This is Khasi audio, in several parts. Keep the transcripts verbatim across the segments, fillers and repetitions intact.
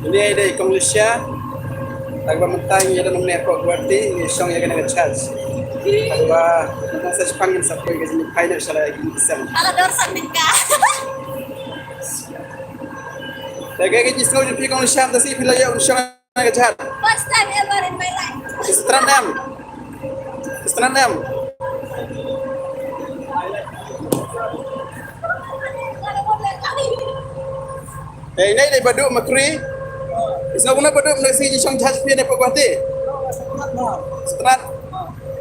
Ine i dei i Kong Lisha. Tang ba mynta ngi ïa don hangne hapoh Guwahati, ngi shong ïa kane ka jahaj. Tang ba mynta sa shipang ngin sa poi ka jingpynïaid sha la ki sem. Ala dor sa ningka. Te kaei ka jingsngew jong phi Kong Lisha, mynta shi phi la ïoh ban shong ha kane ka jahaj? First time ever in my life. Khuslai em? Khuslai em? Te ine i dei i Bah Duh Makri. Phi sngew kumno Bah Duh, mynta shi phi shong jahaj phi hangne hapoh Guwahati? Khuslai.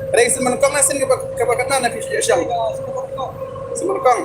Ka dei sien ba nyngkong ne sien kaba, kaba katno na phi shong? Sien ba nyngkong.